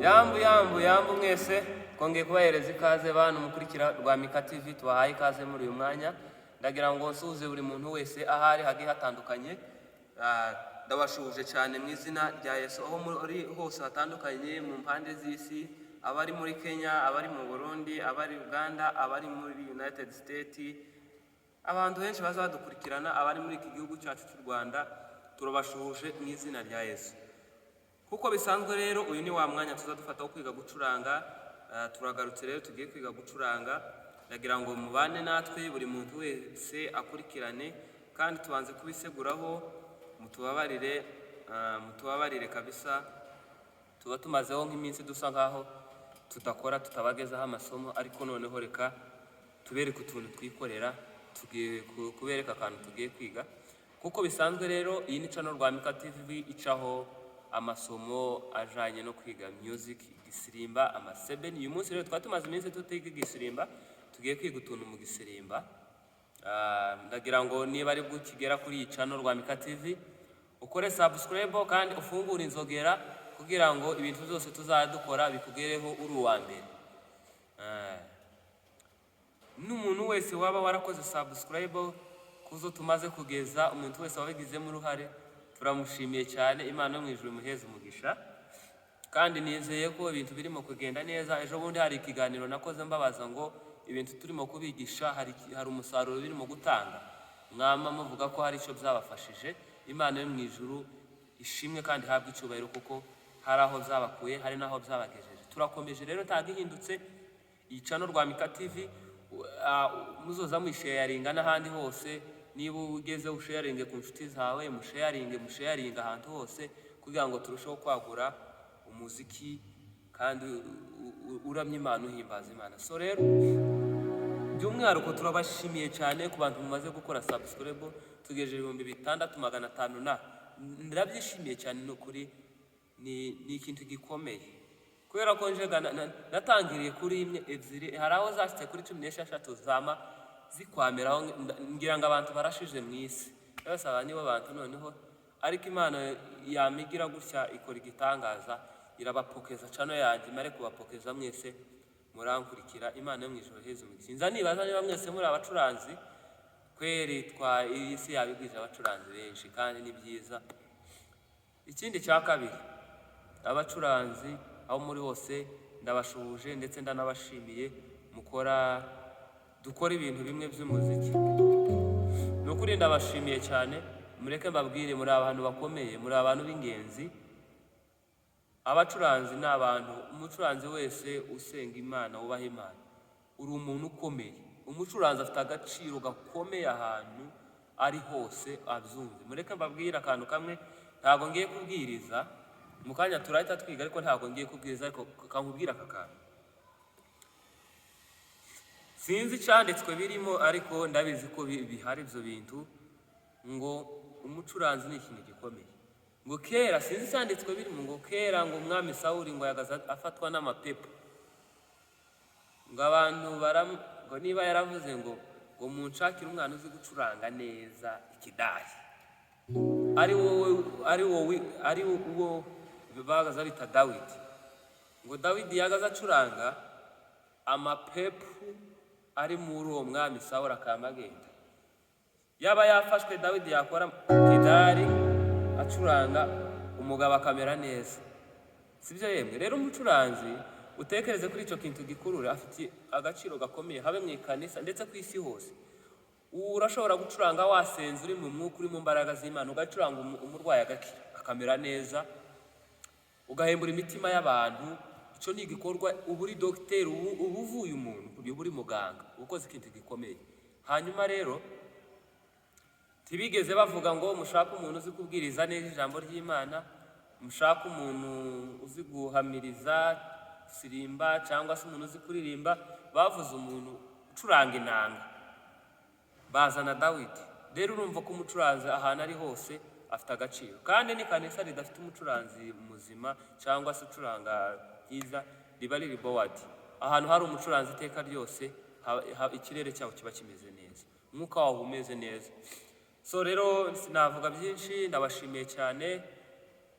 Yambu, yambu, yambu mwese! Twongeye kubahereza ikaze, bantu mukurikira Rwamika TV. Tubahaye ikaze muri uyu mwanya. Ndagira ngo nsuhuze buri muntu wese ahari hagiye hatandukanye. Ndabashuhuje cyane mu izina rya Yesu, aho muri hose hatandukanye mu mpande z'isi: abari muri Kenya, abari mu Burundi, abari Uganda, abari muri United States, abantu benshi bazadukurikirana, abari muri iki gihugu cyacu cy'u Rwanda, turabashuhuje mu izina rya Yesu. Kuko bisanzwe rero, uyu ni wa mwanya tuza dufata wo kwiga gucuranga. Turagarutse rero, tugiye kwiga gucuranga. Ndagira ngo mubane natwe, buri muntu wese akurikirane, kandi tubanze kubiseguraho, mutubabarire, mutubabarire kabisa. Tuba tumazeho nk'iminsi dusa nkaho tudakora, tutabagezaho amasomo, ariko noneho reka tubereke utuntu twikorera. Tugiye kubereka akantu tugiye kwiga. Kuko bisanzwe rero, iyi ni channel Rwamika TV, icaho amasomo ajanye no kwiga music, igisirimba, amasebeni. Uyu munsi rero twari tumaze iminsi tutiga igisirimba, tugiye kwiga utuntu mu gisirimba. Ndagira ngo niba ari bwo ukigera kuri iyi channel Rwamika TV, ukore subscribe kandi ufungure inzogera kugira ngo ibintu byose tuzajya dukora bikugereho uri uwa mbere. N'umuntu wese waba warakoze subscribe kuzo tumaze kugeza, umuntu wese wabigizemo uruhare, turamushimiye cyane. Imana yo mu ijuru imuheze umugisha, kandi nizeye ko ibintu birimo kugenda neza. Ejo bundi hari ikiganiro nakoze mbabaza ngo ibintu turimo kubigisha hari umusaruro birimo gutanga. Mwama muvuga ko hari icyo byabafashije. Imana yo mu ijuru ishimwe kandi ihabwe icyubahiro, kuko hari aho byabakuye, hari n'aho byabagejeje. Turakomeje rero, ntabwo ihindutse iyi channel Rwamika TV. Muzoza muyisharinga n'ahandi hose. Niba ugeze usharinge ku nshuti zawe, musharinge, musharinge ahantu hose kugira ngo turusheho kwagura umuziki kandi uramya Imana, uhimbaza Imana. So rero, by'umwihariko turabashimiye cyane ku bantu mumaze gukora subscribe. Tugejeje 6500 na ndabyishimiye cyane. Ni ukuri ni ikintu gikomeye, kubera ko njega natangiriye kuri imwe, ebyiri, hari aho zashyitse kuri 16, zama zikwamiraho, ngira ngo abantu barashije mu isi bose, aba nibo bantu noneho. Ariko Imana yamigira gutya, ikora igitangaza, irabapokeza channel yanjye. Imare kubapokeza mwese murankurikira, Imana yo mu ijuru heza umugisha. Nza nibaza niba mwese muri abacuranzi kweri. Twa iyi si yabigwije abacuranzi benshi, kandi ni byiza. Ikindi cya kabiri, abacuranzi aho muri hose ndabashuhuje, ndetse ndanabashimiye. Mukora, dukora ibintu bimwe by'umuziki. Ni ukuri ndabashimiye cyane. Mureke mbabwire, muri abantu bakomeye, muri abantu b'ingenzi. Abacuranzi ni abantu, umucuranzi wese usenga Imana, wubaha Imana, uri umuntu ukomeye. Umucuranzi afite agaciro gakomeye ahantu ari hose, abyumve. Mureke mbabwire akantu kamwe. Ntabwo ngiye kubwiriza, mu kanya turahita twiga, ariko ntabwo ngiye kubwiriza, ariko kankubwira aka kantu. Sinzi icyanditswe birimo, ariko ndabizi ko bihari ibyo bintu, ngo umucuranzi ni ikintu gikomeye. Ngo kera, sinzi icyanditswe birimo, ngo kera ngo umwami Sawuli ngo yagaze afatwa n'amapepo, ngo abantu baram, ngo niba yaravuze ngo munshakire umwana uzi gucuranga neza ikidayi, ari wowe, ari wowe, ari uwo bagaza bita Dawidi. Ngo Dawidi yagaze acuranga, amapepu ari muri uwo mwami Sawuli akama agenda. Yaba yafashwe, Dawidi yakora kidari acuranga, umugabo akamera neza. Sibyo yemwe? Rero umucuranzi, utekereze kuri icyo kintu gikurura, afite agaciro gakomeye, habe mu ikanisa ndetse ku isi hose. Urashobora gucuranga wasenze, uri mu mwuka, uri mu mbaraga z'Imana, ugacuranga, umurwayi agakira, akamera neza, ugahembura imitima y'abantu. Icyo ni igikorwa, uba uri dogiteri, uba uvuye umuntu, uba uri muganga, uba ukoze ikintu gikomeye. Hanyuma rero ntibigeze bavuga ngo mushake umuntu uzi kubwiriza neza ijambo ry'Imana, mushake umuntu uzi guhamiriza, sirimba, cyangwa se umuntu uzi kuririmba. Bavuze umuntu ucuranga inanga, bazana Dawidi. Rero urumva ko umucuranzi ahantu ari hose afite agaciro, kandi n'ikanisa ridafite umucuranzi muzima cyangwa se ucuranga byiza riba riri bored. Ahantu hari umucuranzi iteka ryose ikirere cyaho kiba kimeze neza, umwuka waho umeze neza. So rero sinavuga byinshi, ndabashimiye cyane.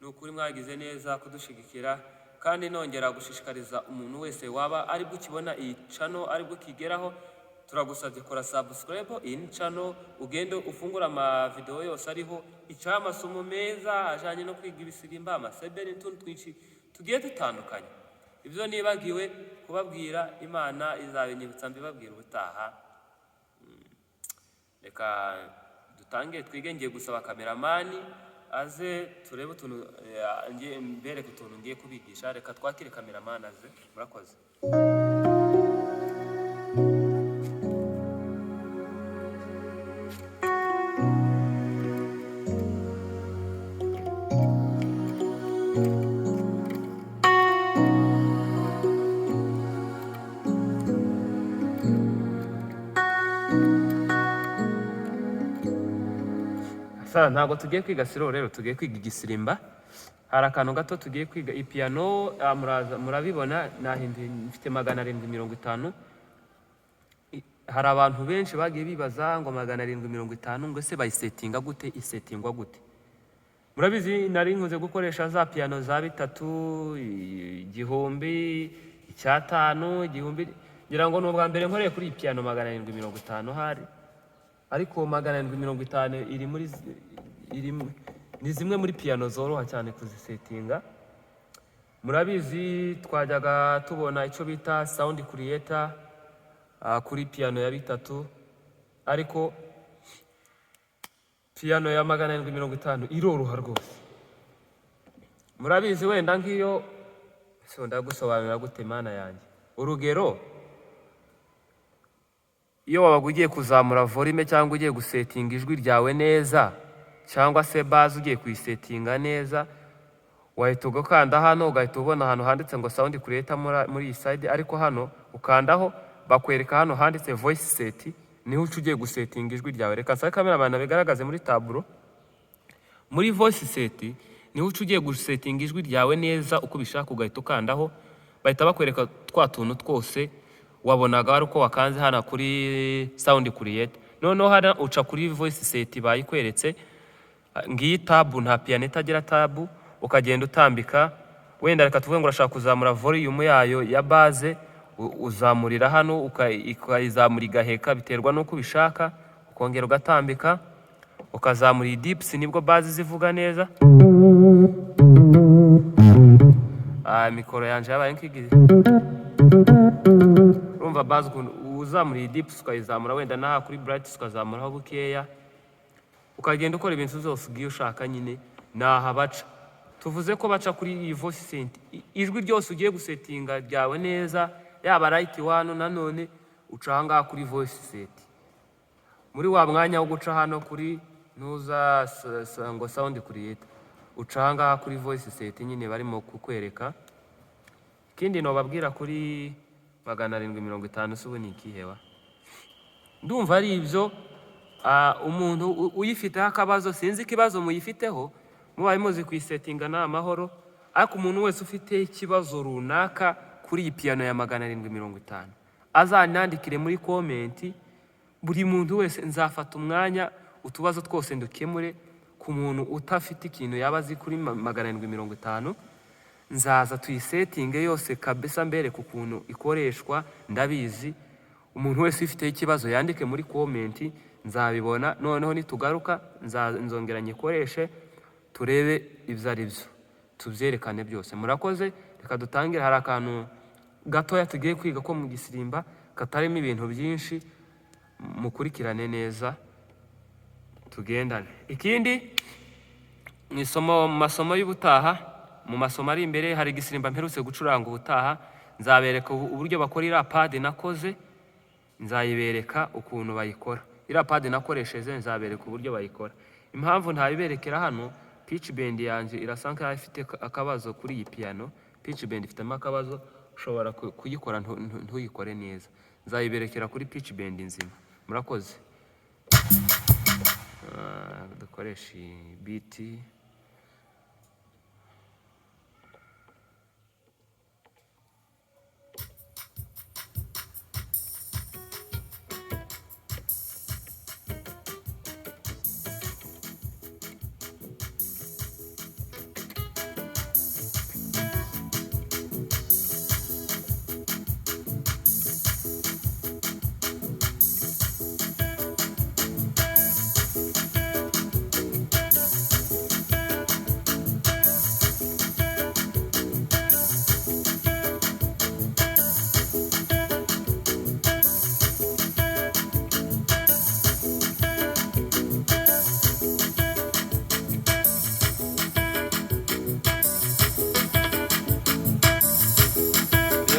Ni ukuri mwagize neza kudushigikira. Kandi nongera gushishikariza umuntu wese waba aribwo ukibona iyi channel, aribwo ukigeraho, turagusabye kora subscribe. Iyi ni channel, ugende ufungura ama video yose ariho, icaho amasomo meza ajanye no kwiga ibisirimba, amasebeni n'utundi twinshi tugiye dutandukanye. Ibyo nibagiwe kubabwira, Imana izabinyibutsa mbibabwira ubutaha. Reka dutangire twige. Ngiye gusaba cameraman aze turebe utuntu, ngiye mbereke utuntu ngiye kubigisha. Reka twakire cameraman aze. Murakoze. Sasa ntabwo tugiye kwiga slow rero, tugiye kwiga igisirimba. Hari akantu gato tugiye kwiga. Ipiyano, muraza murabibona nahinduye, mfite 750. Hari abantu benshi bagiye bibaza ngo 750 ngo ese bayisetinga gute, isetingwa gute? Murabizi nari nkunze gukoresha za piyano za bitatu, igihumbi, icyatanu, igihumbi. Ngira ngo ni ubwa mbere nkoreye kuri iyi piyano 750 hari, ariko 750 iri muri iri ni zimwe muri piyano zoroha cyane kuzisetinga. Murabizi twajyaga tubona icyo bita sound creator kuri piyano ya bitatu, ariko piyano ya 750 iroroha rwose. Murabizi wenda nk'iyo, so ndagusobanurira gute Mana yanjye? Urugero, iyo wabaga ugiye kuzamura volume cyangwa ugiye gusetinga ijwi ryawe neza, cyangwa se bass ugiye kuyisetinga neza, wahita ugakanda hano ugahita ubona ahantu handitse ngo sound creator muri iyi side. Ariko hano ukandaho bakwereka hano handitse voice set, niho uca ugiye gusetinga ijwi ryawe. Reka nsabe cameraman abigaragaze muri tableau. Muri voice set niho uca ugiye gusetinga ijwi ryawe neza uko ubishaka, ugahita ukandaho bahita bakwereka twa tuntu twose wabonaga ari uko wakanze hano kuri sound creator. Noneho hano uca kuri voice set, bayikweretse. Ngiyi tab, nta piyano itagira tab. Ukagenda utambika, wenda reka tuvuge ngo urashaka kuzamura volume yayo ya bass, uzamurira hano, ukayizamura igaheka, biterwa n'uko ubishaka. Ukongera ugatambika ukazamura iyi depth, nibwo bass zivuga neza. Mikoro yanje yabaye nk'igize. Urumva bass ukuntu uzamura iyi depth, ukayizamura wenda n'aha kuri brightness ukazamuraho bukeya, ukagenda ukora ibintu byose ugiye ushaka nyine. Ni aha baca, tuvuze ko baca kuri iyi voice set. Ijwi ryose ugiye gusetinga ryawe neza, yaba right one, nanone uca aha ngaha kuri voice set, muri wa mwanya wo guca hano kuri ntuza ngo sound creator, uca aha ngaha kuri voice set nyine barimo kukwereka. Ikindi nobabwira kuri 750 se ubu ni ikihewa? Ndumva ari ibyo. Umuntu uyifiteho akabazo, sinzi ikibazo muyifiteho, mubaye muzi kuyisetinga ni amahoro. Ariko umuntu wese ufite ikibazo runaka kuri iyi piyano ya 750 azanyandikire muri comment. Buri muntu wese nzafata umwanya utubazo twose ndukemure. Ku muntu utafite ikintu yaba azi kuri 750, nzaza tuyisetinge yose kabisa, mbereke ukuntu ikoreshwa. Ndabizi, umuntu wese ufiteho ikibazo yandike muri comment, nzabibona. Noneho nitugaruka nzongera nyikoreshe, turebe ibyo ari byo, tubyerekane byose. Murakoze. Reka dutangire. Hari akantu gatoya tugiye kwiga ko mu gisirimba katarimo ibintu byinshi. Mukurikirane neza tugendane. Ikindi, mu isomo, mu masomo y'ubutaha, mu masomo ari imbere, hari igisirimba mperutse gucuranga. Ubutaha nzabereka uburyo bakora iriya pad nakoze, nzayibereka ukuntu bayikora. Iriya pad nakoresheje nzabereka uburyo bayikora. Impamvu ntabiberekera hano, pitch bend yanjye irasa nkaho ifite akabazo kuri iyi piano. Pitch bend ifitemo akabazo, ushobora kuyikora ntuyikore neza. Nzayiberekera kuri pitch bend nzima. Murakoze. Dukoreshe iyi beat.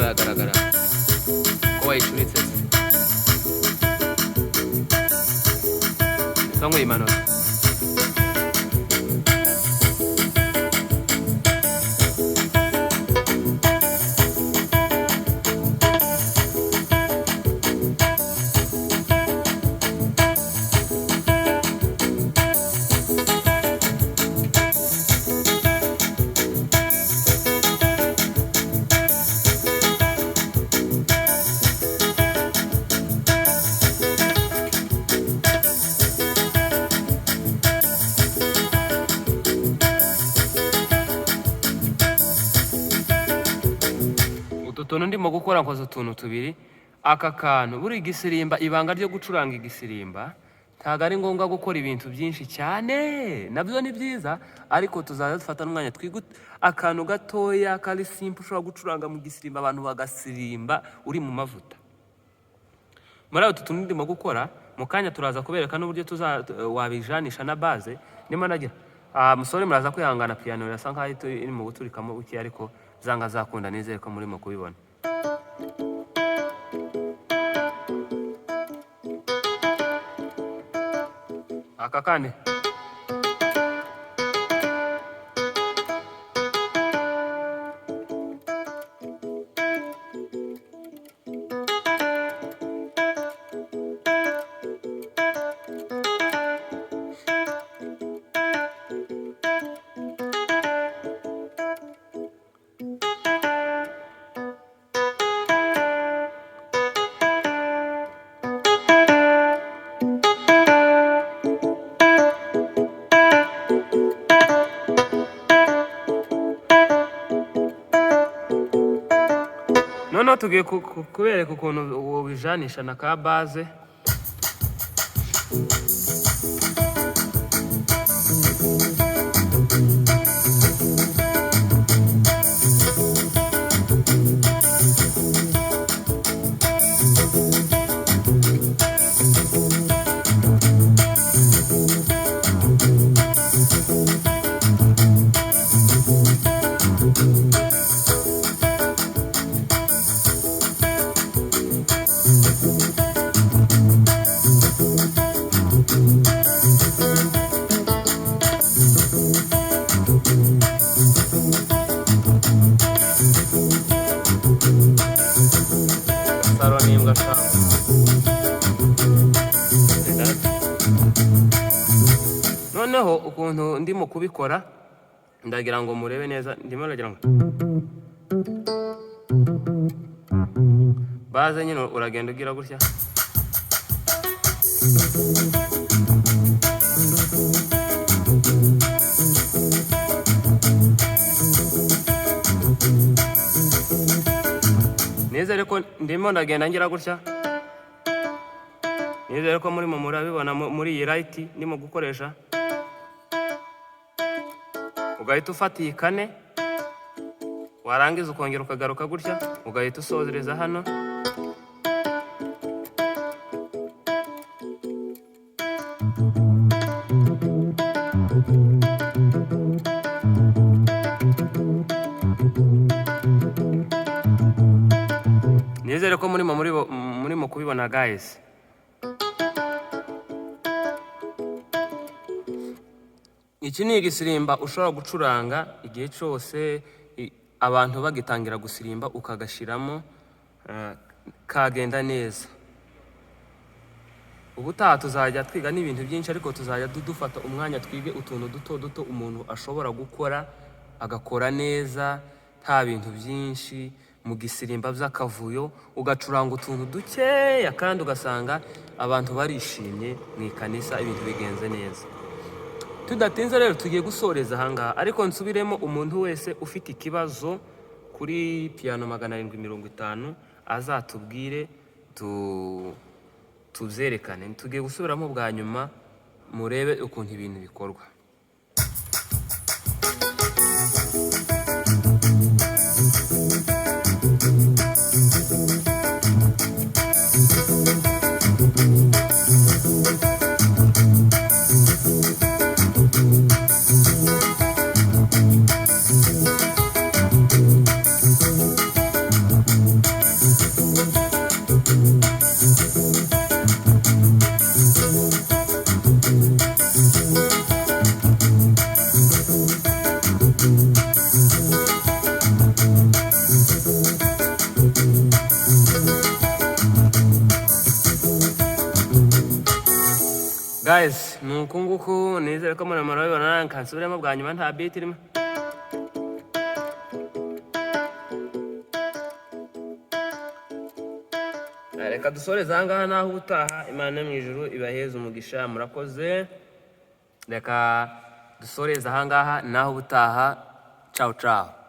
Iragaragara ko wayicuritse se cyangwa uyimanura. Utu tuntu ndimo gukora, nkoze utuntu tubiri. Aka kantu buri gisirimba, ibanga ryo gucuranga igisirimba ntabwo ari ngombwa gukora ibintu byinshi cyane. Nabyo ni byiza, ariko tuzaza dufata n'umwanya twiga akantu gatoya kari simple ushobora gucuranga mu gisirimba, abantu bagasirimba uri mu mavuta. Muri utu tuntu ndimo gukora mu kanya, turaza kubereka n'uburyo tuza wabijanisha na bass. Ndimo nagira musore, muraza kwihangana, piano irasa nkaho iri mu guturikamo buke, ariko zanga zakunda. Nizere ko murimo kubibona. Aka kandi noneho tugiye kubereka ukuntu ubijanisha na ka bass. Saro n'imbwa shawe. Noneho ukuntu ndimo kubikora, ndagira ngo murebe neza. Ndimo ndagira ngo bass nyine uragenda ugira gutya. Nizere ko ndimo ndagenda ngira gutya. Nizere ko murimo murabibona muri iyi right ndimo gukoresha. Ugahita ufata iyi kane, warangiza ukongera ukagaruka gutya, ugahita usozereza hano. Nizere ko murimo murimo kubibona, guys. Iki ni igisirimba ushobora gucuranga igihe cyose abantu bagitangira gusirimba, ukagashyiramo kagenda neza. Ubutaha tuzajya twiga n'ibintu byinshi, ariko tuzajya dufata umwanya twige utuntu duto duto umuntu ashobora gukora agakora neza, nta bintu byinshi mu gisirimba by'akavuyo, ugacuranga utuntu dukeya kandi ugasanga abantu barishimye mu ikanisa, ibintu bigenze neza. Tudatinze rero, tugiye gusoreza ahangaha, ariko nsubiremo: umuntu wese ufite ikibazo kuri piyano 750 azatubwire tubyerekane. Tugiye gusubiramo bwa nyuma, murebe ukuntu ibintu bikorwa. Guys, ni uku nguku. Nizere ko murimo murabibona. Kansubiremo bwa nyuma, nta beat irimo. Reka dusoreze aha ngaha, naho ubutaha. Imana yo mu ijuru ibaheze umugisha. Murakoze. Reka dusoreze aha ngaha, naho ubutaha. Ciao ciao.